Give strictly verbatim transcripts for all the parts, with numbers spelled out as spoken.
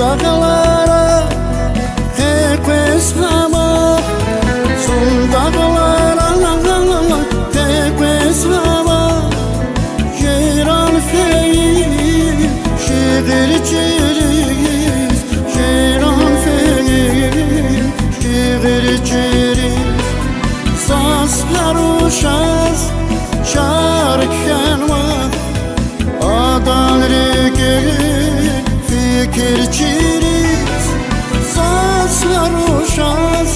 Дагълара къекъвез гьама, зун дагълара къекъвез гьама, жиран фейи шиир чириз, жиран фейи шиир чириз. Заз гьар рушаз чар кхьенва, адан рикӀин фикир чириз. Заз гьар рушаз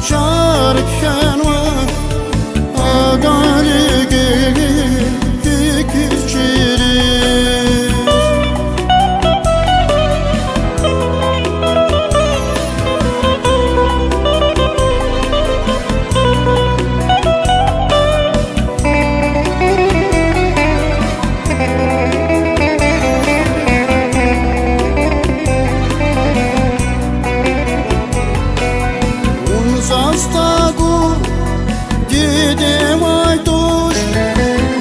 чар кхьенва, адан рикӀин фикир чириз. Вун заз тагу дидевай туш,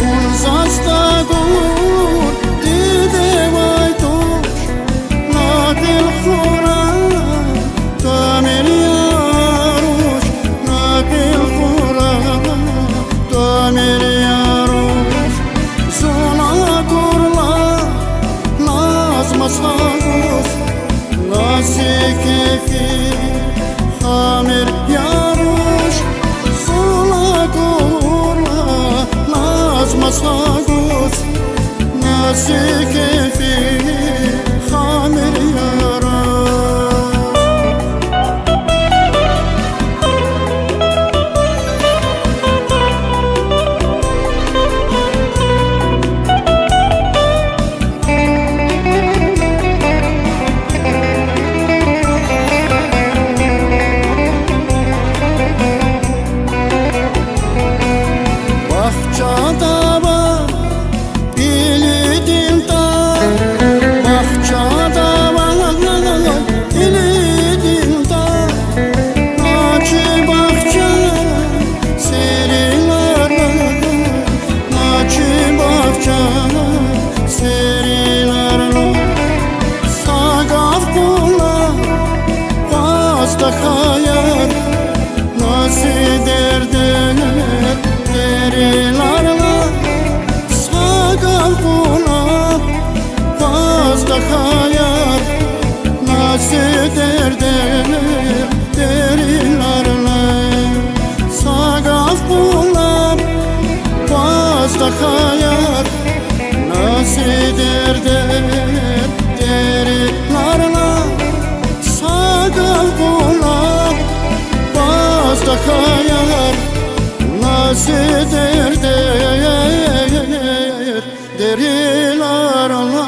вун заз тагу дидевай туш, накьил хьурай тамир я руш, накьил хьурай тамир я руш. Зун акурла назма са гуз, на зи кефи хамир я руш. Зун акурла назма са гуз, на зи кефи хамир я руш. Бахчада ава кьилидин тӀа, бахчада ава кьилидин тӀа, на чи бахча серинарна, на чи бахча серинарна. Са гаф кьуна, къваз тахьаяр, на зи дердер деринарна. Са гаф кьуна, къваз тахьаяр, на зи дердер деринарна. Са гаф кьуна, къваз тахьаяр, на зи дердер деринарна. Са гаф кьуна, къваз тахьаяр, на зи дердер деринарна.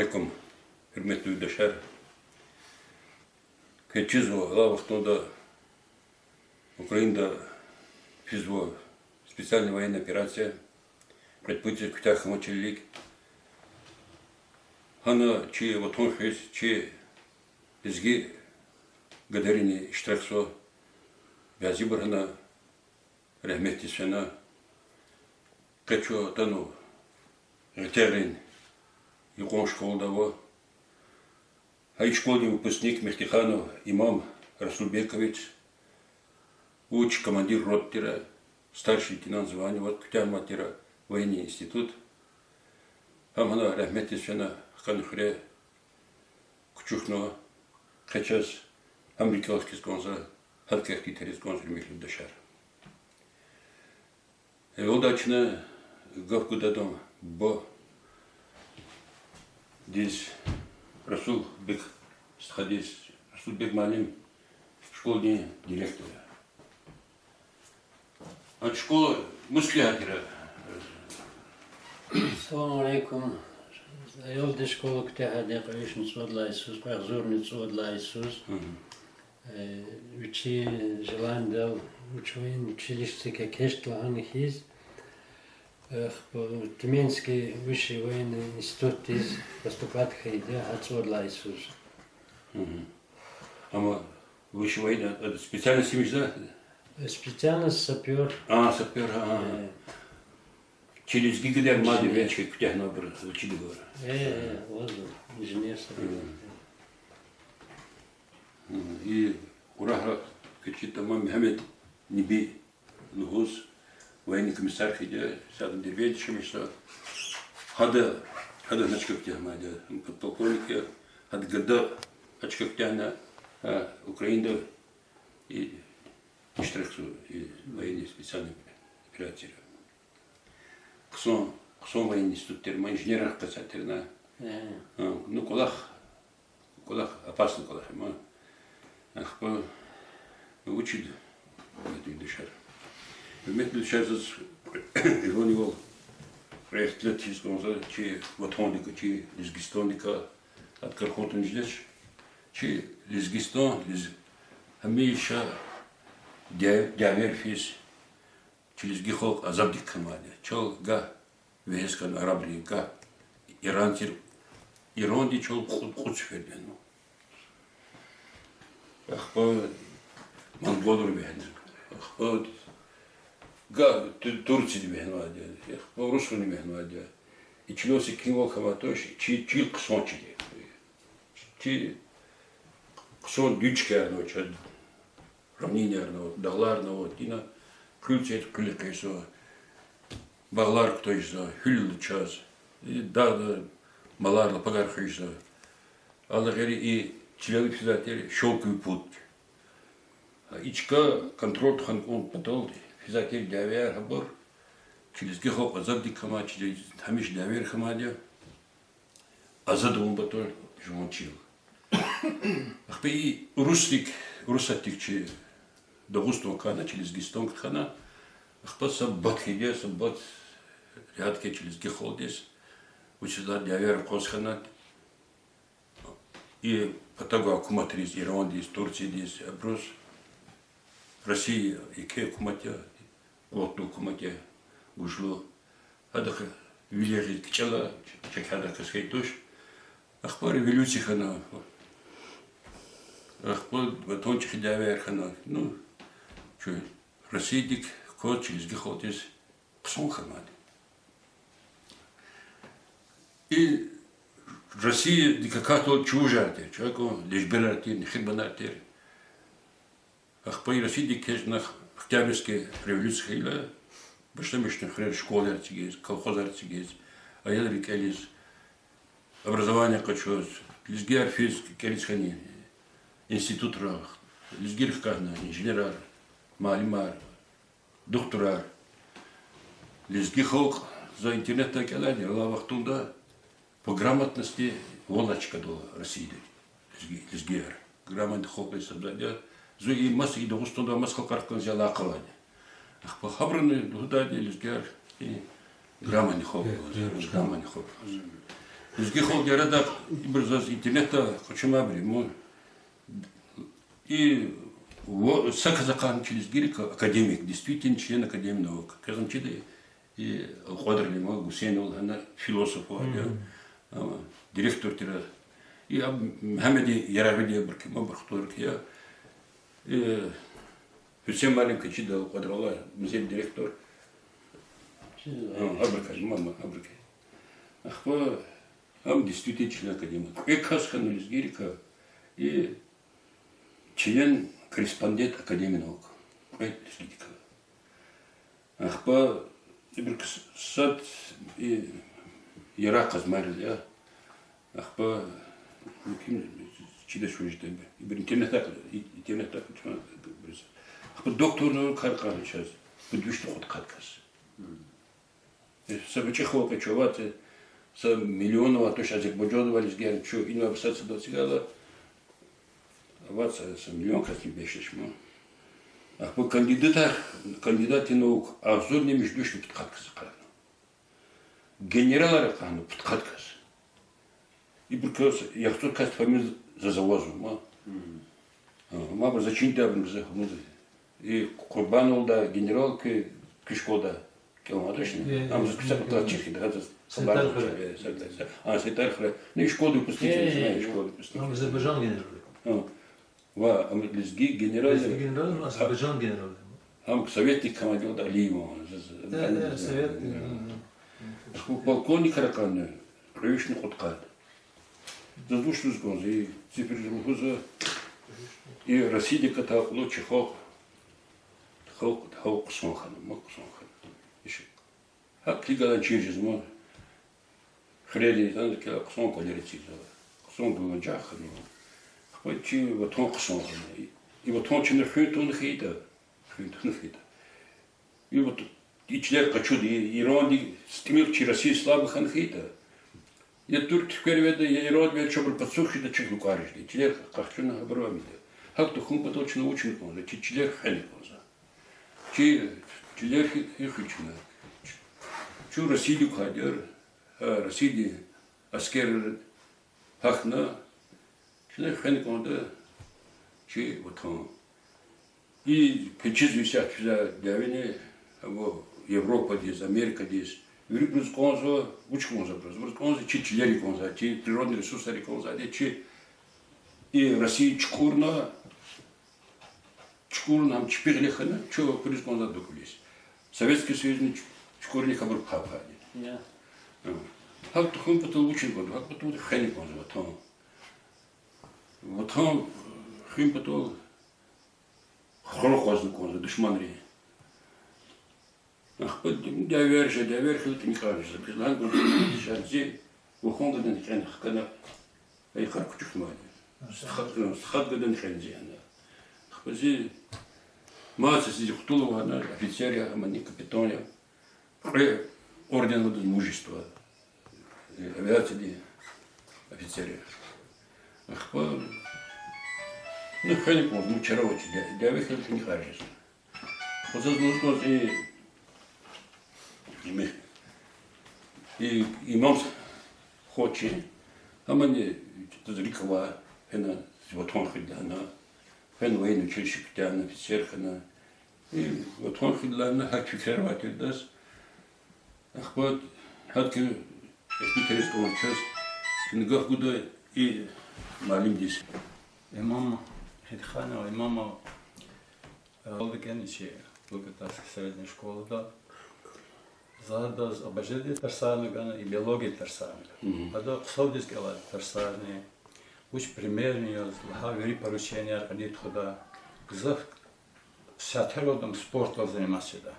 алейкум, гьуьрметлу юлдашар. Квез чизва, алай вахтунда Украинада физва специальная военная операция, кьвед пуд йис куьтягь хьанвай чилик. Гьана чи ватан хуьз, чи лезги гадарини иштиракзава. Бязибур гьана рагьметдиз фена. Къе чун атанва Гъетягърин юкьван школада ава. Гьа и школадин выпускник Мехтиханов Имам Расулбекович, вуч командир рот тира, старший лейтенант звание аваз куьтягьнавай тира военный институт. Гьам гьана рагьметдиз фена, хкана хуьре, кучукна, къе чаз гьам рикӀел хкиз кӀанзава, гьадакай ихтилат ийиз кӀанзава, гьуьрметлу юлдашар. Эвелдай чна гаф гудай кӀанзава бадедиз, Расулбек стхадиз, Расулбек муаллим, школадин директор я. А школа мус куьтягьай тир? Салам алейкум. Аялди школа куьтягьайди кьве вишни цӀуд лагьай йисуз, кьве агъзурни цӀуд лагьай йисуз. Э, вичин желаниедал вуч военный училищедик экечӀ лагьана хьиз, э, Тюменский высший военный институтдиз поступать хьайиди я гьа цӀуд лагьай йисуз. Амма высший военный, э, специальность им жезва? Специальность сапёр. А, сапёр, а. Э. Чи лезги гадаяр мад я, инженер, вичин куьтягьнавайбур, вичи дагъур. Э, э, ваз инженер сапёр. И урагъра кичӀе тамам Мегьамед Неби лугьуз, военный комиссар хьайиди я, садан дербент шемишса. Гьада, гьада гьана чка куьтягьнавайди я, подполковник я, гьада гада гьа чка куьтягьна, гьа Украинада и иштиракзава и военный специальный операцияра. Хъсан, хъсан военный институт тир, ма инженерар къецай тир на. Ну, кӀвалах, кӀвалах, опасный кӀвалах я ма. Ахпа вучиз, гьуьрметлу юлдашар? Гьуьрметлу юлдашар, заз Иван Иванович, ихтилат ийиз кӀанзава чи ватандикай, чи Лезгистандикай, адакай рахун туна жедач. Чи Лезгистан, Лез-, гьамиша дя-, дяве физ, чи лезги халкь азабдик кумади. Чал гагь вегьез хьана арабрин, гагь иранцийр, Иранди чал кьу-, кьуд сефер вегьена. Ахпа монголри вегьена. Ахпа гагь Ту-, Турцияди вегьенвайди я, ахпа урусрини вегьенвайди я. И чилел секинвал хьанвай туш, чи-, чил хъсан чил я. Чи хъсан дуьз чкаяр ава, чаз равнинаяр ава, дагълар ава, ина хъуьл це-, хъуьл экъечӀзава, багълар кутазва, гьуьлуьл чаз, и дагъда малар, лапагар хуьзва. Алай гъейри и чилел физвай тир шёлковый путь. И чка контроль тухун кьван патал физвай тир дявеяр гьабур, чи лезги халкь азабдик кумай, чи лез-, гьамиша дявер хьанвайди я. Азад авун патал жуван чил. Ахпа и урусдик, Урусатдик чи Дагъустан хьана, чи Лезгистан хьана, ахпа са бат хьайиди я, са бат регьят хьайи чи лезги халкьдиз, вучиз лагьайтӀа дявеяр акъваз хьана, и патав гвай гьукуматриз, Ирандиз, Турциядиз, абуруз Россия еке гьукумат я, къуватлу гьукумат я, гужлу. Гьадахъ вил ягъиз кичӀела, чакай гьадахъ кас хьайи туш. Ахпа революция хьана. Ахпа ватан чӀехи дявеяр хьана. Ну, чу Россиядик кваз чи лезги халкьдиз хъсан хьанвайди. И Россиядик акатайла чувужар тир, чу акӀун лежберар тир, нехирванар тир. Ахпа и Россиядик экечӀна, Октябрьский революция хьайила, башламишна хуьрера школаяр эцигиз, колхозар эцигиз, аялрин кӀелиз, образование къачуз, лезгияр физ кӀелиз хьана институтра, лезгийрихъ хьана инженерар, муаллимар, духтурар. Лезги халкь, за интернетдай кӀелайди я, алай вахтунда по грамотности вал чкадал Россияда лезги-, лезгияр. Грамотный халкь я гьисабзавайди я. Зун и маса, и Дагъустанда маса халкьарихъ галаз алакъа авайди я. Ахпа гьабуруни лугьудайди я лезгияр, и грамотный халкь я, грамотный халкь я. Лезги халкьдин арадай ибур заз интернетда къачунмайбур я, ма. И ва-, са казахарни чи лезгийрик академик, действительно член Академии наук. Казанчида и Алкьвадрали, ма, Гусейнов лагьана философ ва я, ама директор тир. И аб-, Мегьамед Ярагъвили абурукай, ма, бурхтурик я. Э, Гьуьсейн муаллим квез чида, Алкьвадралай, музей директор. А, абурукай, ма, ма, абурукай. Ахпа ам действительно член Академии. Кьве кас хьана лезгийрикай, и член-корреспондент Академии наук. Кьве лезгидикай. Ахпа ибурукай сад, и, Ярагъ Къазмайрал я. Ахпа, ну, ким, чидач вуж ятӀани. Ибур интернетда, и-, интернетда чна, ахпа докторни кар кьана чаз. Пуд вишни кьудкъад кас. Э, са гъвечӀи халкь я, чавай са миллион авай туш азербайжанвилиз гена чу, инвай са садаз эцигайла, авай са, са миллион касни бес туш, ма. Ахпа кандидатар, кандидаты наук агъзурни муьжуьд вишни пудкъад кас акъатна. Генералар акъатна пудкъад кас. Ибурукай яхцӀур касдин фамилияр заз авазва, ма. А, ма абур заз чиндайбур гзаф гьамиз. И Къурбановалди генерал куь, куь школада кӀелнавайди яни? Э, ам заз куьцӀ э, патал э, чир хьайиди, гьа заз Сайтар хабар Хуьре. Э, Сайтар, Сайтар, а, Сайтар Хуьре. Ну, и школа выпускник, э, я, школа выпускник. Ам азербайжан генерал. А. Ва ам лезги генерал. Лезги генерал, ну, азербайжан генерал. Ам советник командир Алиев, заз, э, э, советник, э, э. Ахпа полковникар акъатна кьве вишни кьудкъад. Заз вуч лугьуз кӀанзава, и цифраяр лугьузва, и Россиядик атай кьулухъ чи халкь, халкь, халкь хъсан хьана, ма хъсан хьана. Иши. ГьакӀ килигайла чир жезва, ма. Хирери, зани кӀела хъсан кӀвалер эцигзава. Хъсан гуьгъуьнчагъ хьанва. Ахпа чи ватан хъсан хьана. И ватан чна хуьн тавуна хьайитӀа, хуьн тавуна хьайитӀа. И вот и чилер къачуда, и Иранди стӀимил чи Россия слабый хьана хьайитӀа, я турк туьквер вегьида, я Иран вегьида, чабур пацух хьайитӀа, чи гьукӀар жеда. Чилер къахчуна, абур амайда. ГьакӀ тухун патал чна вучна кӀанзава, чи чилер хвена кӀанзава. Чи чилер хи-, хихуьчна. Чун Россиядик квайди я, а, Россиядин аскер гьахьна, чна хвена кӀанда чи ватан. И пачиз висят физа дявени, абур Европадиз, Америкадиз, вирибуруз кӀанзава, вуч кӀанзава абуруз? Абуруз кӀанзава чи чилери кӀанзава, чи природный ресурсари кӀанзава, чи и Россия чукӀурна, чукӀурна, ам чпи гъиле хьана, чун абуруз кӀанзава дукӀвилиз. Советский Союзни чукӀурна, абур папади. Я. Гьа. ГьакӀ тухун патал вучна кӀанда, гьакӀ патал хвена кӀанзава ватан. Ватан хуьн патал хуру акъвазна кӀанзава душманри. Ахпа дявеяр жеда, дявеяр хьайила тӀуьникьар жезва. Квез лагьана кӀанзава, зи вахан гадани кьена хкана, айихъар кучукнавайди. Стха-, стхад гадани кьена зи ана. Ахпа зи маса зи хтулвай ана офицер я, амани капитан я. Кьве орден ава адаз Мужества, э, авиациядин офицер я. Ахпа, ну, хвена кӀанзава, ну, чара авач, дя-, дяве хьайила тӀуьникьар жезва. Заз лугьуз кӀанзава, и, и, и имам Хочи, амани заз рикӀ авай, фена зи ватан хуьда лагьана, фена военный училище куьтягьна, офицер хьана. И ватан хуьда лагьана, гьакӀ фикирар авай тирдаз. Ахпа гьадакай экуь терез кӀанзава чаз, куьне гаф гуда и муаллимдиз. Имам Хидханов, имам Алда кӀани чи Лугутарская средняя школада. За адаз ОБЖ-ди тарсарна гана, и биология тарсарна гана. Мгм. Ада хъсандиз кӀелай тарсарни, вуч примерни яз, лагьай вири порученияр кьиле тухуда. Гзаф сятер алад ам спортдал заниматься жеда.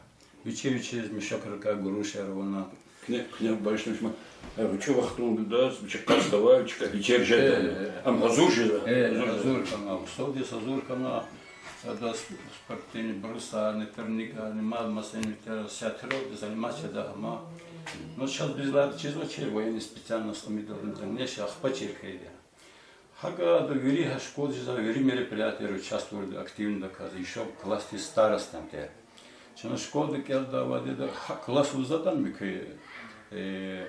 Вичи-вичиз мешокрикай грушаяр авуна. Куьне, куьне багъишламиша, э, вичи вахтунда даз, вичи къаст авай, вичи ка-, вичи жеда. Э, э. Ам гьазур жеда. Э, гьазур жеда. Гьазур хьана, устадиз гьазур хьана, адаз спортивный брусьарни, турникьарни, ма-, масанни тер сятер алад заниматься жеда ама. Ну, чаз бизлар чизва чи военный специальность амидални, дальнейший ахпа чир хьайиди я. ГьакӀ ада вири гьа школадиз вири мероприятиеяр участвовать ийида, активно даказ, ещё классдин старостани тир. Чна школада кӀелдайвал ада гьа класс лугьузватӀани муькуь, э,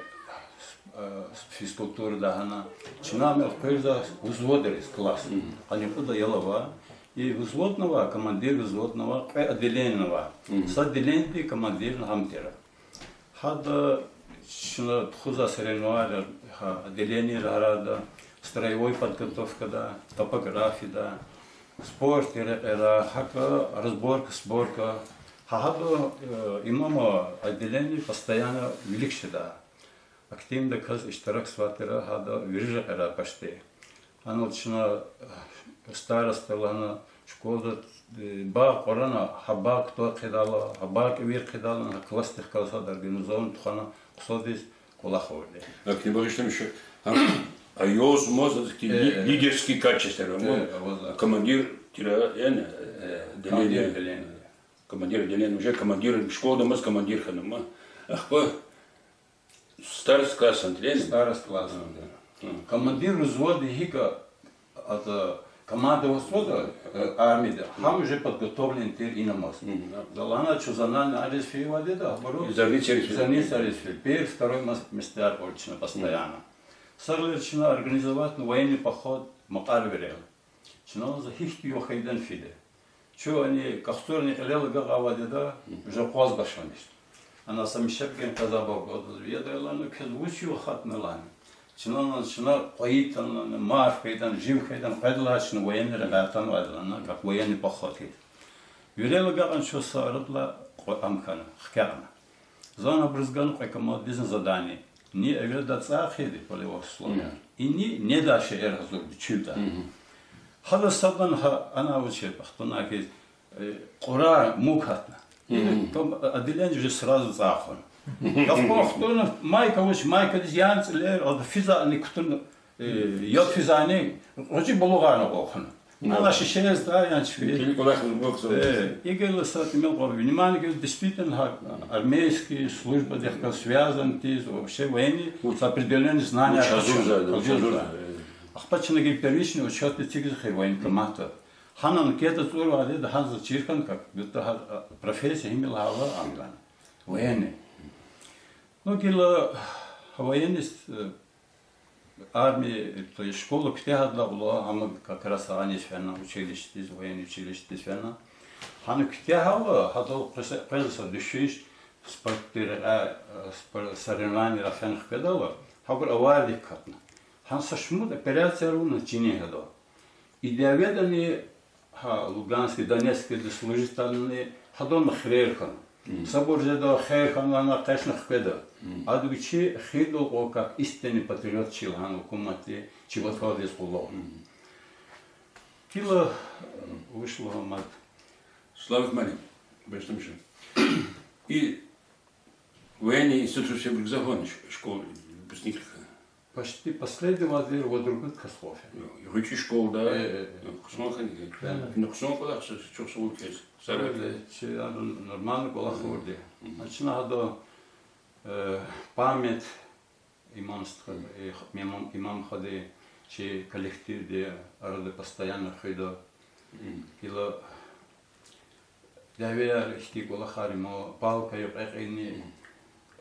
Физкультурада гьана. Чна ам элкъуьрзава взводриз класс. Къанни кьуд аял ава. И взводни ава, командир взводни ава, кьве отделениени ава. Са отделениди командирни гьам тир. Гьада чна тухузва соревнованияр, гьа, отделенийра гьарда, строевой подготовкада, топографияда, спортдин рекьера, гьакӀа разборка, сборка. Гьа, гьада, э, Имамова отделение постоянно вилик жеда. Активно кас иштиракзавай тир гьада вири рекьера почти. Гьанал чна, э, староста лагьана школада, э, багъ кьурана, гьа багъ кутаз хъийидайла, гьа багъ кӀевир хъийидайла, гьа классдихъ галаз гьада организован тухвана, хъсандиз кӀвалах авурди. Активно багъишламиш, гьам, а, яз маз, э, лидерский качество, э, командир тир, яни, э, командир отделения. Командир отделения, уже командир, школада маз командир хьана ма. Ахпа староста класса тир, яни? Староста класса. Командир взвода гьикӀ, ада командовать ийизватӀа, э, армияда, гьам уже подготовленный тир ина маз. За лагьана чун зональный анализ фейивайди я, абуру... Зональный анализ фейи. Зональный анализ фейи. Первый, второй мас-, местаяр кьур чна постоянно. Са гъилера чна организовать авуна военный поход Макьарвийрал. Чна за гьихьтин югъ хьайитӀани фида. Чун ани Кахцурни кьилел агакьайвайди я, уже акъваз башламишна. Ана са мишебгени къаза баб гваз ядайла, ну, квез вуч югъ хьайитӀани лагьана. Чна, чна къвайитӀани, марф хьайитӀани, жив хьайитӀани, къведалди чна военныйрикай атанвайди я, как военный поход хьиз. Вирел агакьна чун са арадал кьве ам хьана, хкягъна. Зани абуруз гана кьве командирдизни задание. Ни эвелда цӀай хъийида, полевой условия. Ини недай шейэр гьазурда чуьлда. Гьада садан гьа, ана вуч я, ахтунай хьиз, э, кьурай муг гьатна. Ини отделение уже сразу цӀай хъувуна. Гьахъ кьван хтуна, майка вуч, майкадиз ян цӀилер, ада физани кутуна, э, яд физани, гъвечӀи балугъарна кьван хъувуна. Ана шишерзавай ян чпи. Килиг кӀвалахиз бахзава. Э, игила са тӀимил кьван внимание гила, действительно, гьа, армейский службадихъ галаз связан тир, вообще военный, с определёнными знаниями. Вуч гьазурзавайди, вуч гьазурзавайди. Ахпа чна гила первичный учётда эцигзава хьи военкоматда. Гьана анкета цӀурвайди я, гьана заз чир хьана, как будто гьа, а, профессия гьим я лагьайла ам гана. Военный. Ну, гила, гьа, военный, э, армия, то есть школа куьтягьайдалай кьулухъ, гьам как раз аниз фена, училищедиз, военный училищедиз фена. Гьана куьтягьайла, гьадал къвез-, къвезва са дуьшуьш, спорт тир, э, спор-, соревнованийра фена хкведайла, гьабур аварийдик акатна. Гьана са шумуд операцияр авуна чинин гьада. И дяведани, гьа, Луганский, Донецкийда служить авунани, гьадан хирер хьана. Сабур жеда, хер хьана лагьана къешна хкведа. Ада вичи хийирдал кьван как истинный патриот чи лагьана гьукуматди, чи ватандиз къуллугъ. Гила, вуч лугьун мад. Слава Мали, башламиша. И военный институтдиз гзаф авани ш-, школа выпускникар? Почти последний вазир ва другой кас хьана. ГъвечӀи школада? Э, э, э. Хъсан хьана. Э. Хъсан кӀвалах, чухсагъул квез. Сарар. Э, чи ада нормально кӀвалах авурди. А чна гьада, э, память Имам стха-, э, х-, имам, имам хади чи коллективдин арада постоянно хуьда. Гила дявеяр, ихьтин кӀвалахар, им палка юкьва кьейила,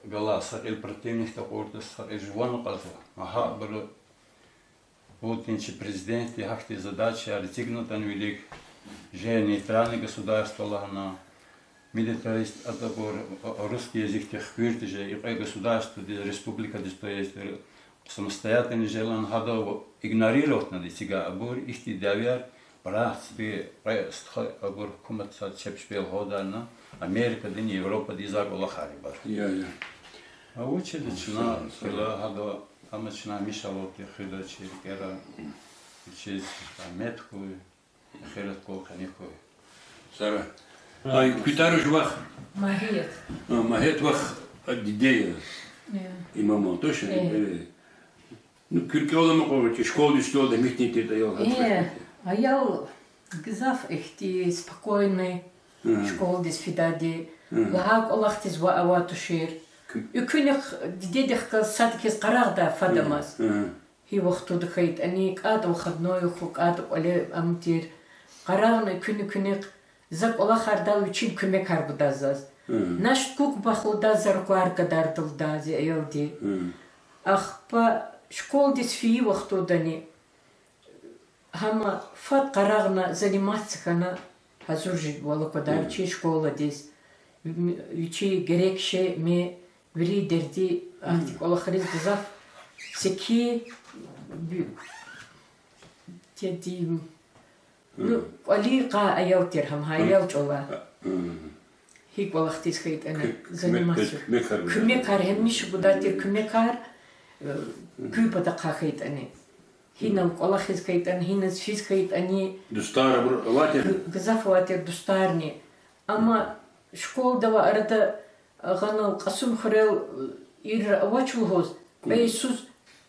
галаз са кьил противникдин кьуртӀа, са кьил жуван кьазва. Гьа абуру Путин чи президентди гьахьтин задачаяр эцигнатӀани вилик, же нейтральный государство лагьана, милитарист, ада абур, а, русский языкдик хуьртӀа же, и кьве государстводиз, республикадиз, то есть, самостоятельный же лагьана, гьада игнорировать авунатӀа эцигай абур, ихьтин дявеяр, братский, кьве стха абур гьукуматдиз чеб чпел гьалдарна, Америкадин, Европадин за кӀвалахар ибур. Я, я. А вучиз чна, гила гьада, амма чна мишалти хуьда чи рикӀера, вичиз гьуьрмет хьуй, эхиратдал къени хьуй. Сара. Ай, куь тӀвар вуч я вах? Магьият. А, Магьият вах, а, диде я. Я. Имаман, точно? Э. Э. Ну, куь рикӀел аламукьайвал, чи школадиз, школадиз михьтин тиртӀа аял гьа чкайрикай. Аял гзаф ихьтин спокойный, школадиз фидайди, лагьай кӀвалахдиз ваъ авай тушир. Экуьнахъ дидедихъ галаз сад хьиз къарагъдай фадамаз. Гьи вахтунда хьайитӀани, кӀантӀ выходной хьуй, кӀантӀ кӀвале ам тир. Къарагъна экуьнахъ, экуьнахъ, за кӀвалахардал вичин куьмекар гудай заз. Нашт кукӀ бахлудай за руквар гадарда лугьудай зи аялди. Ахпа школадиз фейи вахтундани гьам фад къарагъна заниматься хьана гьазур жезвай квадар вичин школадиз. Вичи герек шей ме вири дерди ахьтин кӀвалахриз гзаф секин, тедим, ну, кӀвалин къай аял тир гьам, гьа аял чӀала. Гьи кӀвалахдиз хьайитӀани заниматься, куьмекар, гьамиша гудай тир куьмекар, куь патахъай хьайитӀани. Гьинал кӀвалахиз хьайитӀани, гьиниз физ хьайитӀани. Дустар абур авай тир? Гзаф авай тир дустарни. Амма школада авай арада гъанал Кьасумхуьрел ир авач лугьуз, кьве йисуз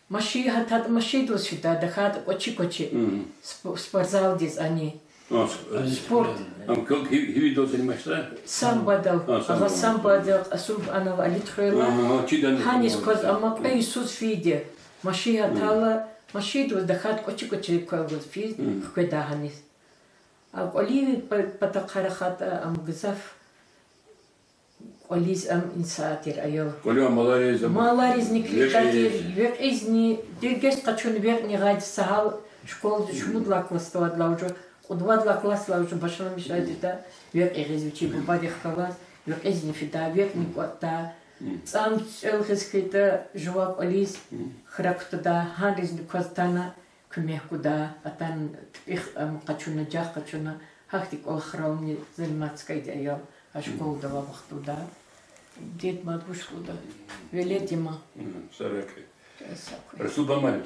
машин гьатайтӀа машиндаваз фидай, тахьайтӀа кӀвачи-кӀвачи спортзалдиз ани. Спорт. Самбодал, агъа самбодал, Кьасумхуьрел, Алидхуьрел. Гьаниз кваз, амма кьве йисуз фейиди. Машин гьатайла, машиндаваз, тахьайтӀа кӀвачи-кӀвачи кваз физ хкведай гьаниз. А кӀвалин па-, патахъай рахайтӀа, ам гзаф кӀвализ ам инсай тир аял. Маларизни килигдай тир, векьизни, дерегвез къачуна векьни гъайиди са гьал школада шумудлай классдавайдалай уже, кьуд-вад лагьай классдилай уже башламишайди я векьи гъиз вичин бубадихъ галаз, векьизни фидай, векьни кӀватӀдай. ЦӀам цӀел гъиз хьайитӀа жува кӀвализ хра кутадай, гьанризни кваз атана куьмек гудай, атана тупӀихъ ам къачуна, жагъ къачуна, гьахьтин кӀвалахрални заниматься хьайиди аял а школада авай вахтунда. Дед мад вуч лугьуда? Велед я ман. Расул Бамалин.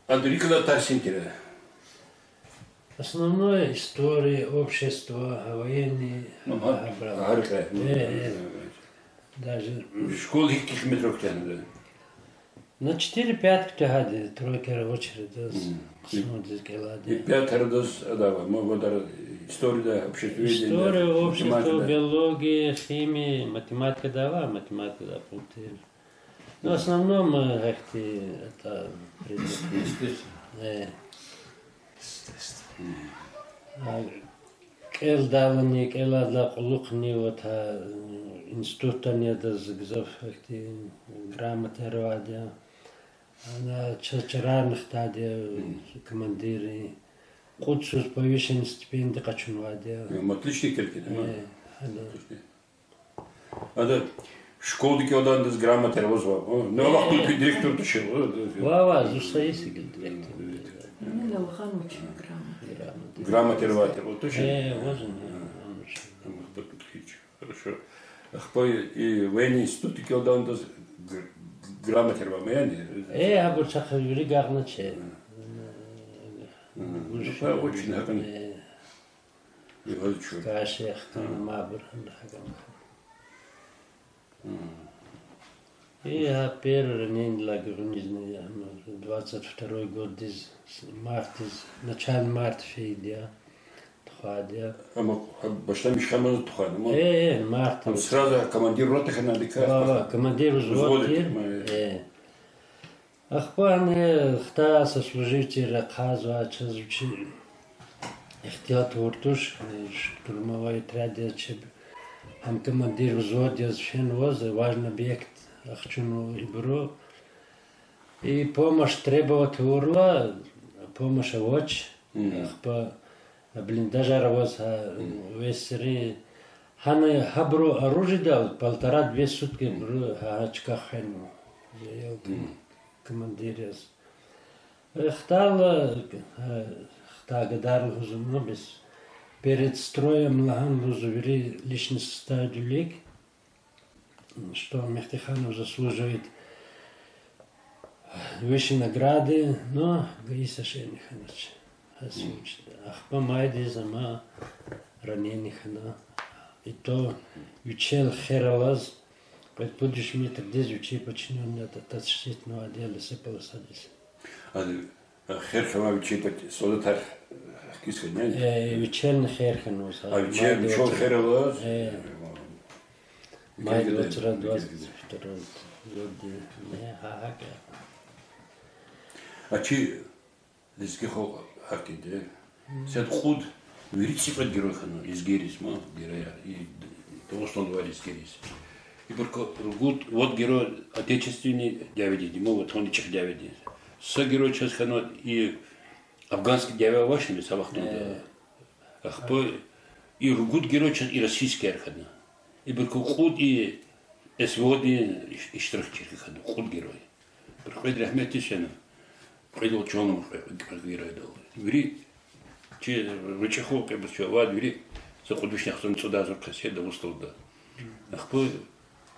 Адан рикӀ алай тарсин тира. Основное история, общество, военный, гьабурал. Даже школа гьикӀ хизметрик кутягьнада? На четыре-пять кутягьайди, тройкаяр авачирдаз, кьисмудиз кӀелайди. Пятаяр адаз адава, ма вадар историяда, обществоединда. История, общество, биология, химия, математикада ава, математикада пул тир. Ну, в основном, э, гьахьтин, это, предметар. Э. А, кӀелдайлани, кӀелайдалай кьулухъни, вот, а, институтдани адаз гзаф гьахьтин грамотаяр авайди я. Ана чаз чарарни хтайди я, командирри. Кьуд йисуз повышенный стипендия къачунвайди я. Отличник тир кьван, а? Э, ана. Ада школада кӀелдайдаз грамотаяр авазвай. Ну, а вахтунда куь директор тушир. Ва, ва, зун са йис я гила директор. Грамота. Грамотаяр авай тир, тушир. Э, авазва, авазва. Хорошо. Ахпа и военный институтда кӀелдайдаз грамотаяр авай, яни? Э, абур чахъ вири агакьначир. Очень гьакӀни. Э. Каши, хтана мабур гьакӀни. И гьа первый ранениедилай гуьгъуьнизни, двадцать второй годдиз, мартдиз, начале марта фейиди я, тухвайди я. Амма башламиш хьанваз тухвана, ма? Э, э, мартда. Сразу командир роты хьана адакай? Ва, ва, командир взвод тир. Э. Ахпа ана хтай сослуживцийри рахазва, чаз вичи ихтилат авур туш, э, штурмовой отряд яз чеб, гьам командир взвод яз фенваз, важный объект ахчунва ибуру. И помощь требовать авурла, помощь авач, ахпа блиндажар аваз гьа весри. Гьана гьабуру оружиедал полтора-две сутки абуру гьа чка хвенва. Командир яз. Хтайла, хтай гадар лугьузва, ну, бес перед строем лагьана лугьузва вири личный составдин вилик, что Мехтиханов заслуживает высшей награды, но ГАИ-с ошибка хьанач. Ахпа майдиз ама ранение хьана. И то вичел хер алаз, кьвед-пуд виш метрдиз вичи подчинённыйдал тас шитнавайди я лесополосадиз. Хер хьанвай вичи солдатар хкиз хьанани? Э, вичелни хер хьанваз. А, вичел, майдиз вичел хер алаз? Э. Майдиз вацра двадцать второй годди. Э, гьа, гьакӀ я. А чи лезги халкь гьакӀ я, сад-кьуд, вири цӀикьвед герой хьана лезгийриз, ма, геройар, и Дагъустанда авай лезгийриз. Ибурукай ругуд, вот герой Отечественной дяведин, ма ватандин чӀехи дяведин. Са герой чаз хьанва и афганский дяве авачни са вахтунда. Ахпа и ругуд герой чаз и российскийяр хьана. Ибурукай кьуд и СВО-дин иш-, иштиракчияр хьана, кьуд герой. Ибур кьвед рагьметдиз фена, кьведал чан кьве, кьве геройдал. Вири чи ручӀи хва кьве бес чавай вири са кьуд вишни яхцӀурни цӀуд агъзур кас я Дагъустанда. Ахпа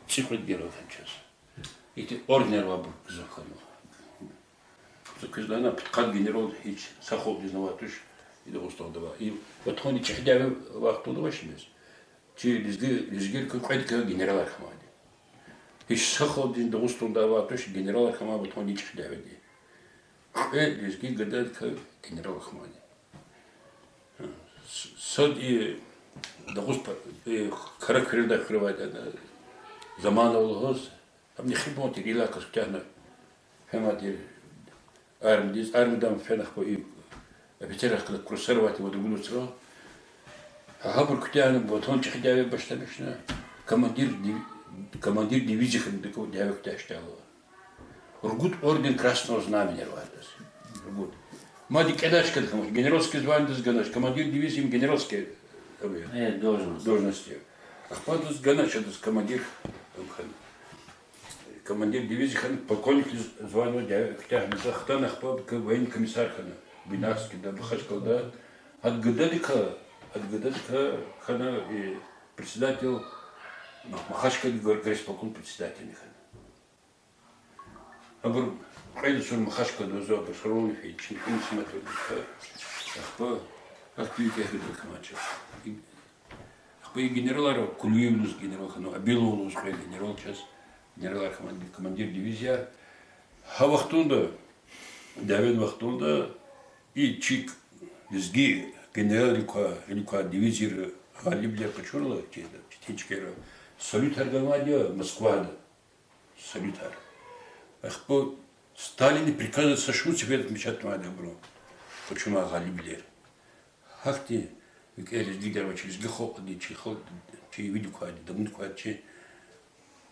цӀикьвед герой хьана чаз. Ихьтин орденар авайбур гзаф хьанва. Са квез лагьана, пудкъад генерал гьич са халкьдизни авай туш, и Дагъустанда авай. И ватандин чӀехи дяве вахтунда авачни мез. Чи лезги-, лезгийрикай кьведикай генералар хьанвайди. Гьич са халкьдин Дагъустанда авай туш генералар хьанвай ватандин чӀехи дяведи. Кьве лезги гададикай генерал хьанвайди. С-, сад и Дагъуст па-, и Кара Куьрелай хуьре авайди, Заманов лугьуз, гьамни хибан тир, илаказ куьтягьна, фена тир армиядиз, армиядам фена, ахпа и офицерар хкана курсар авай тир, вад-ругуд вацра. Гьа, гьабур куьтягьна, ватандин чӀехи дяве башламишна, командир див-, командир дивизии хьана, дяве куьтягьиз жедайла. Ругуд орден Красного Знамени авай адаз. Ругуд. Мад и кӀелач кӀелхмач, генеральский званиедиз ганач, командир дивизии генеральский, э, должность. Должность я. Ахпа адаз ганач, адаз командир, ам хьана. Командир дивизии хьана, полковник звание дяве куьтягьна, за хтана, ахпа к-, военный комиссар хьана, Буйнакскида, Махачкъалада. Гьа гададикай, гьа гададикай хьана и председатель, Мах-, Махачкъалади гор-, горисполком председатель хьана. Абур кьвед йисуз Махачкъалада ава, абур сролни фейи, чун куьн симатур дика. Ахпа, ахпа куьн кехъ гидал кмача. Ахпа и генералар, Кулиев лугьуз генерал хьана, Абилов лугьуз кьве генерал чаз, генералар хьана, командир дивизия. Гьа вахтунда, дяведин вахтунда, и чи лезги генералрикай, гьеликай дивизияр, гъалиблер къачурла, чи, четин чкайра, салютар ганвайди я Москвада. Салютар. Ахпа Сталинди приказар са шумуд сеферда отмечатнавайди абурун, къачунвай гъалиблер. Гьахьтин викӀегь лезгияр ава, чи лезги халкьди, чи халкь, чи вилик квайди, дамуд квайди, чи,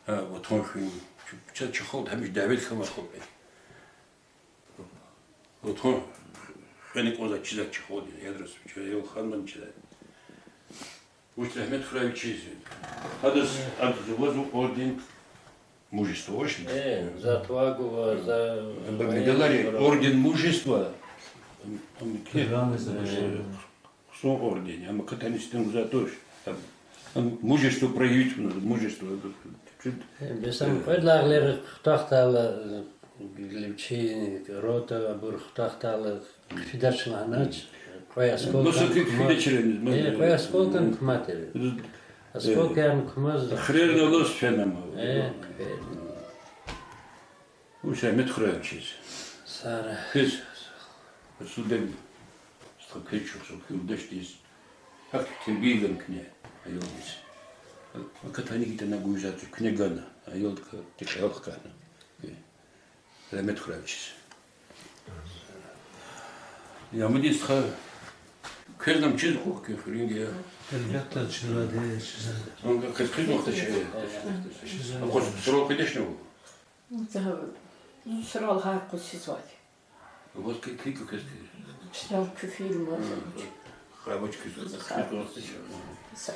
а, ватан хуьн, чи, чи, чи халкь гьамиша дяведа хьанвай халкь я. Ватан хуьн кӀанзавай чизвай чи халкьди, ядрас, чи аял ханман чизвай. Вуч, рагьмет хьурай вичиз. Гьадаз, адаз авазва орден Мужества, вучни? Э, за отвагу, за медалар, орден Мужества. Ам, ам, э, хъсан орден, амма катани сифтени гузвай туш. Ам, ам мужество проявить авуна, мужество. Э, бес ам кьвед лагьай гъилера хутахтайла, э, чи рота абур хутахтайла, хъфидач лагьанач, кьве осколкани кума-, э, кьве осколкани куматир. Осколкаяр кумаз. Хирерни алаз фена ма. Э, хирер. Вуч, рагьмет хьурай вичиз. Сагърай. Квез, Расулбек, стха, квез чухсагъул, куь юлдашдиз. Гьахьтин тербия гана куьне аялдиз. Акатайни гьикӀ ятӀани гузвай туш, куьне гана. Аялдикай тек аял хкана. Рагьмет хьурай вичиз. Ямудин стха, квез ам чизва, куь хуьруьнви я? Гьелбетда, чизвайди, чизвайди. Ам квез хъийизвай вахтара чизвай? Чизвайди. Акъваз сурал къведачни вун? Зун сурал гьар къуз чизвайди. Ваз куь, куь, куь квез куь? Сурал куь фильм. Гьа. Гьа, вуч куьз, куьз вахтара чизвай? Са-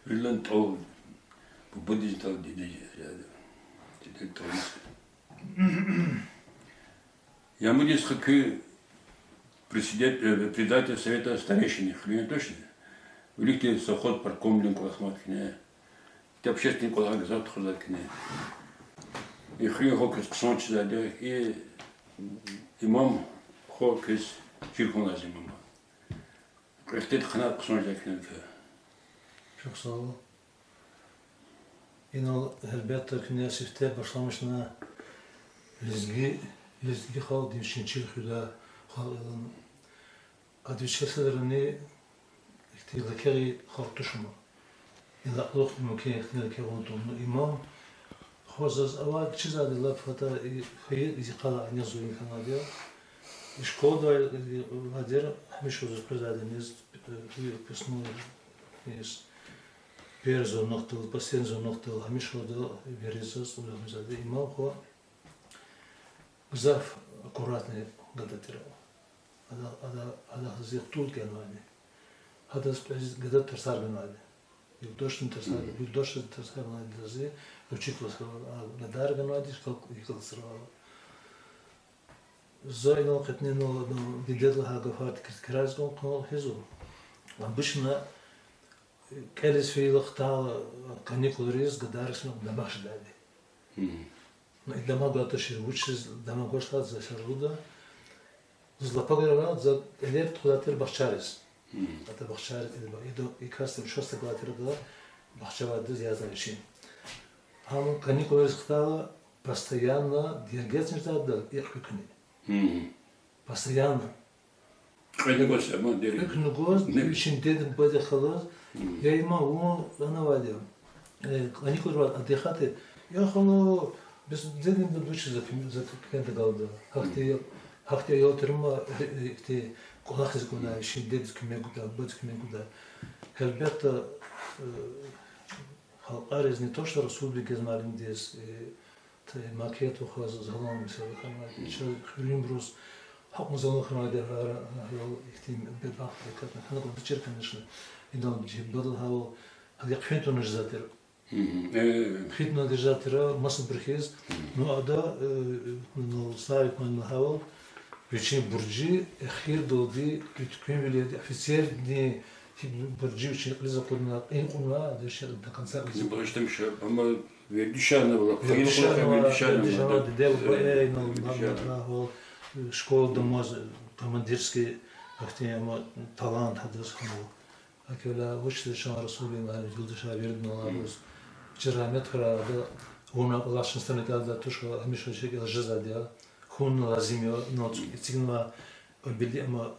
Вирилан тӀал, бубадин тӀал, диде, диде тӀал. Ямудин стха, куь председат-, э, председатель совета старейшин хуьруьн я, точно? Виликди совхоз парткомдин кӀвалах мад куьне. Итим общественный кӀвалах гзаф тухузвайди куьне. И хуьруьн гьал квез хъсан чизвайди я, и имам хва квез чир хьун лазим я. Кьве хьтин къанат хъсан жедай куьне. Чухсагъул. Инал гьелбетда куьне сифте башламишна лезги, лезги халкьдин вичин чил хуьдай халкь я лагьана. Ада вичел седрани ихьтин лакагъ халкь туш ама. Инал кьулухъ мумкин ихьтин лакагъун тавуна, имам Хва заз авай кичӀезавайди лап гьатта и хьайи йикъалай аниз зун хьанвайди я. И школадай, э, вадер гьамиша заз къвезвайди низ, э, выпускной, из, первый звонокдал, последний звонокдал, гьамиша ада вири заз узахмизвайди. Имам хва гзаф аккуратный гада тир. Ада, ада, ада зи хтул кӀелнавайди. Гьадаз кьве гада тарсар ганвайди. Юлдашдин тарсар, юлдашдин тарсар ганвайди зи, учительваз хьайила, а гадаяр ганвайди, школ, школ срава. За инал кьетӀнина, ну, дидед лагьай гафар тикиз кираз кьун кьун хизу. Обычно, э, кӀелиз фейила хтайла, каникулриз гадайриз дамах жедайди. Ну, и дамах гватӀа ши, вучиз дамах гвач лагьайтӀа за шаруда. Заз лапаграра за элер тухудай тир бахчариз. Ата бахчариз, ида, ида, и касдин участок галай тир ада, бахча авайдаз язва вичин. Гьам каникулриз хтайла, постоянно дерге цинждайда икьван куьни. Постоянно. Кьве куьн гваз, амма дерге. Кьве куьн гваз, вичин дедин бубадихъ галаз, я имам, вун ана авайди я, э, каникулрай отдыхать, я хало, бес дедин буба вучиз за куьм-, за куьмекда галда. Гьахьтин, гьахьтин аял тир ма, э, ихьтин кӀвалахиз кӀандай, вичин дедиз куьмек гудай, бубадиз куьмек гудай. Гьелбетда, э, халкьариз не то что Расулбегиз, муаллимдиз, э, Макетов хва заз залан мисал хьанвайди, чаз хуьруьнбуруз гьакьван залан хьанвайди я, гьар, гьар ихьтин бедбахт, бекатна хьана кӀанда чир, конечно, инал жибадал гьавал, гьакӀ хъфин туна жезвай тир. Хъфин туна жезвай тир масабуру хьиз, ну, ада, э, ну, Славик муаллим гьавал, вичин буржи эхирдалди, тӀуьткуьнвилелди, офицердин буржи вичин кьилиз акъудна, кьин кьуна, ада вичин до конца кьилиз акъудна. Вердишар ана вала, Вердишар ана, Вердишар ана, Вердишар ана, диде, э, бубади, э, ну, Вердишар ана. Школада маз командирский ахьтин ама талант гьадаз хьанва. Аквела вучиз чан Расулбег муаллим, юлдашар виридан алаз. Чи рагьмет хьурай ада, вуна алачир стандарт ада тушка гьамиша шекил жезвайди я. Хьун лазим я, ну, эцигнава, обиди ама,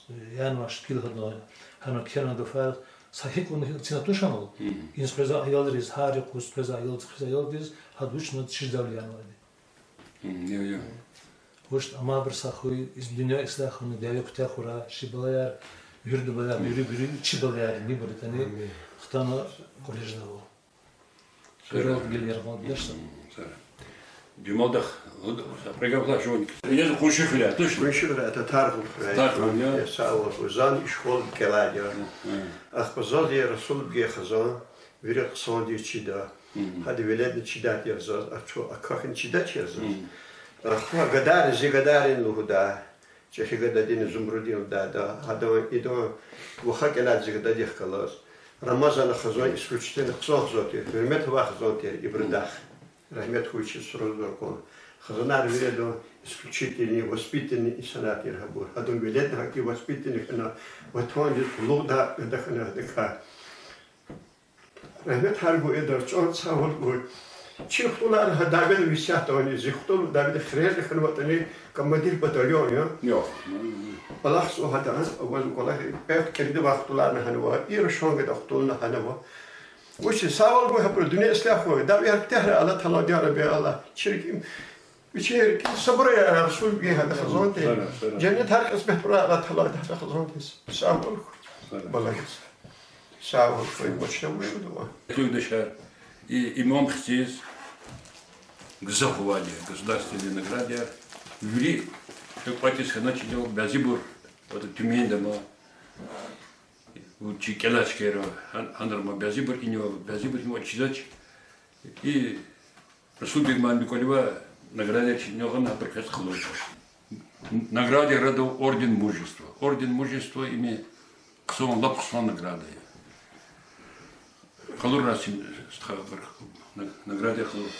э, янваш кил гьадан, гьана кхьена гафар, са гьикьван цина тушанал. Инс къвезвай аялриз, гьар юкъуз къвезвай аялдиз, хъфизвай аялдиз, гьада вуч чизвайвал янвайди. Вучиз амайбур са хуй, из дуьнья ислягь хьана, дяве куьтягь хьурай, чи балаяр, вирида балаяр, вири, вири чи балаяр, нибур атана, хтана кӀвале жедайвал. Сара. Куьрелди гила яргъал дидешса. Сара. Жумалдахъ, са кьве гаф лагь жуван. Ина къунши хуьряй, тушни? Къунши хуьряй, Татаргъул хуьряй. Татаргъул, я. Я, сагъ ул, зани школада кӀелайди я. Ахпа заз я Расулбег хизан, вири хъсандиз чида. Гьада веледни чидай тир заз, а чу акахьни чидач я заз. Ахпа гадайри, зи гадайрини лугьудай. ЧӀехи гададини, Зумрудини лугьудайда, гьадан, идан ваха кӀелайди зи гададихъ галаз. Рамазан хизан исключительно хъсан хизан тир, гьуьрмет авай хизан тир ибурудахъ. Рагьмет хьуй вичиз, сура зуркъун. Хизанар виридан исключительный, воспитанный инсанар тир гьабур. Гьадан веледни гьакӀ воспитанный хьана, ватандиз къуллугъдай гада хьана гьадакай. Рагьметар гуй, ида чӀал сагъвал гуй. Чи хтулар гьа Давид висятдани, зи хтул Давид хирерни хьанватӀани, командир батальон я. Алахъзава гьада, авазва кӀвалах, кьвед кӀирдавай хтуларни хьанва, и рушан гада хтулни хьанва. Вучиз сагъвал гуй гьабуру, дуьнья ислягь хьуй, Давид куьтягьрай, Аллагь Таалади, я Рабби Аллагь, чиркин Вичин рикӀин сабур ая, Расул, гьада хизан тир. Сара, сара. Женнетар кьисмет хьурай Аллагь Таалади гьада хизан тир. Сагъвал хьуй. Сара. Балагиз. Сагъвал хьуй, вачна вуш жеда ван. Юлдашар, и имам хциз гзаф авайди я государственный наградаяр. Вири кӀватӀиз хьаначирдал бязибур, вот, Тюменьда ма, вучи кӀелачкера, гьан-, гьанра ма бязибур инва, бязибур инва чидач. И Расулбег муаллимдин кӀвале авай наградаяр чна гъана абур квез къалурда. Наградаяр ада орден Мужества. Орден Мужества им хъсан, лап хъсан награда я. Къалурай чна, стха, абур, наг-, наградаяр къалур.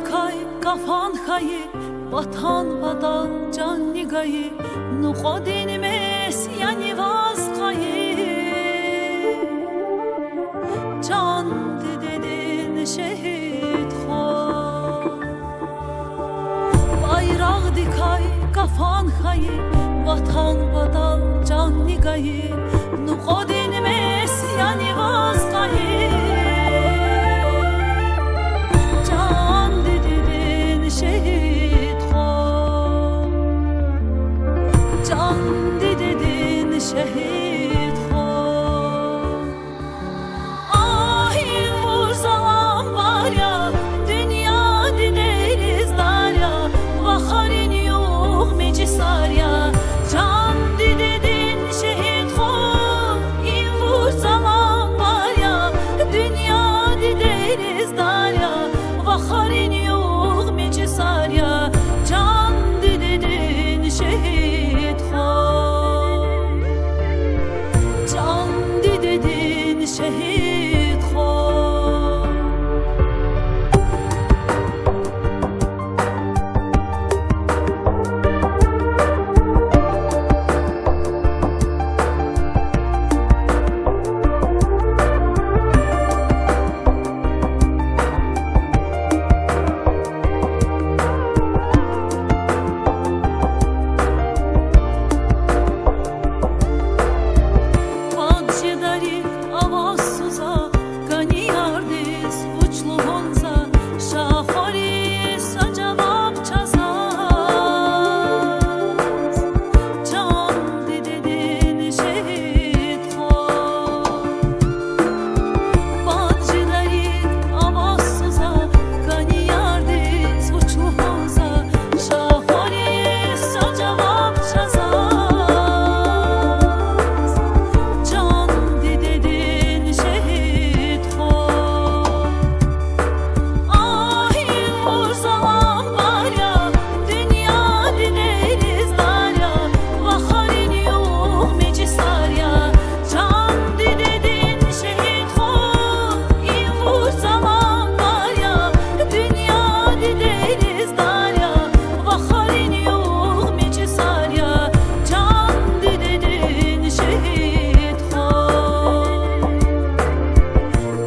Кай кафан хьайи, Ватан патал чанни гайи, нукьвадин мес яни ваз къайи, чан дидедин шегьид хва. Байрагъдикай кафан хьайи, Ватан патал чанни гайи, нукьвадин мес яни ваз къайи, чан дидедин шегьид хва, чан дидедин шегьид хва. Агь, им вур заланбар я, дуьнья дидейриз дар я, вахарин югъ мичӀисар я, чан дидедин шегьид хва. Им вур заланбар я, дуьнья дидейриз дар я, вахарин югъ мичӀисар я, чан дидедин шегьид хва, чан дидедин шегьид хва. Пад жедари аваз суза, кӀани ярдиз вуч лугьун за, ша хуьруьз са жаваб чаз заз, чан дидедин шегьид хва. Пад жедари аваз суза, кӀани ярдиз вуч лугьун за, ша хуьруьз са жаваб чаз заз, чан дидедин шегьид хва. Агь, им вур заланбар я, дуьнья дидейриз дар я, вахарин югъ мичӀисар я, чан дидедин шегьид хва. Им вур заланбар я, дуьнья дидейриз дар я, вахарин югъ мичӀисар я, чан дидедин шегьид хва,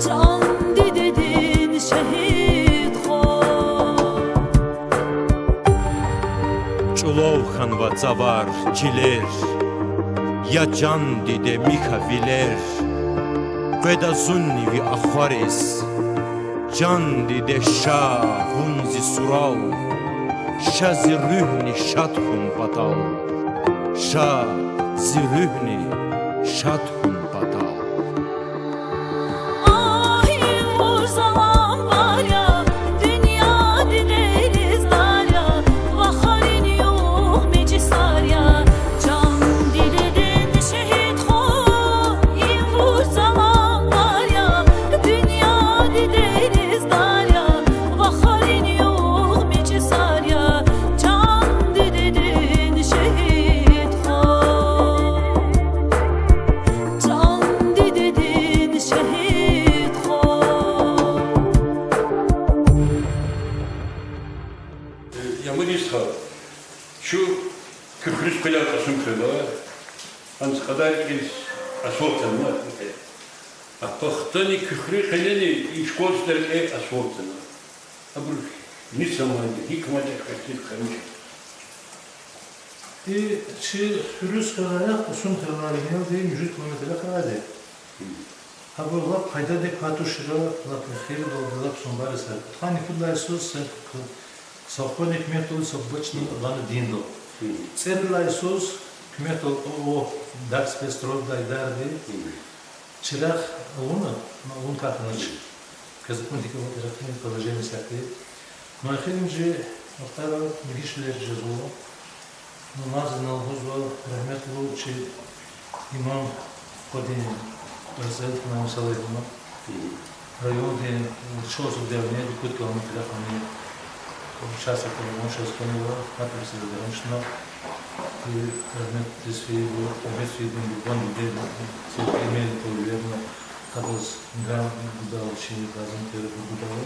чан дидедин шегьид хва. ЧӀулав хьанва цавар, чилер, я чан диде, михьа вилер, къведа зунни ви ахвариз, чан диде, ша вун зи сурал, ша зи руьгьни шад хьун патал, ша зи руьгьни шад хьун патал. Агь, им вур заланбар я, дуьнья дидейриз дар я, вахарин югъ мичӀисар я, чан дидедин шегьид хва. Им вур заланбар я, дуьнья дидейриз дар я, вахарин югъ мичӀисар я, чан дидедин шегьид хва, чан дидедин шегьид хва. Ямади стха, чун Куьхриз къведай кьасум хьайила, анцӀкьадар кьилиз асфальт ана, а пахтани Куьхри къенени и школа чидай рекье асфальт ана. Абур ни саманди, гьикмади квехтиз хъвемиш. И чи Куьхриз къведай кьасум хьайила, инелди муьжуьд километр хьайиди. Абур лап къайдадик квай тушир, лап эхирдалди, лап сунбари сар. Пудкъанни пуд лагьай йисуз са-, совхоздин куьмекдалди са буба чна лагьана диндал. ЦӀерид лагьай йисуз куьмекдалди о, о, Дарспецстройда идаради чирагъ авуна, авун кӀан хьанач. Квез акунтӀа, икӀ авай рахунок положение исятда. Ну, эхиримжи ахтара мигишвилер жезва. Ну, мазна лугьузва, рагьметлу чи имам Къудин Рассел Имам Салагьовна, райондин, э, чаз дернеди куд километр яхани, участокдин имам чаз хьанва, гьатта са дарамишна, и рагьметдиз фейи, рагьметдиз фейи бубани, дидени, са имени кьулвена, гьадаз гам гудал, чи лазим тир гудал.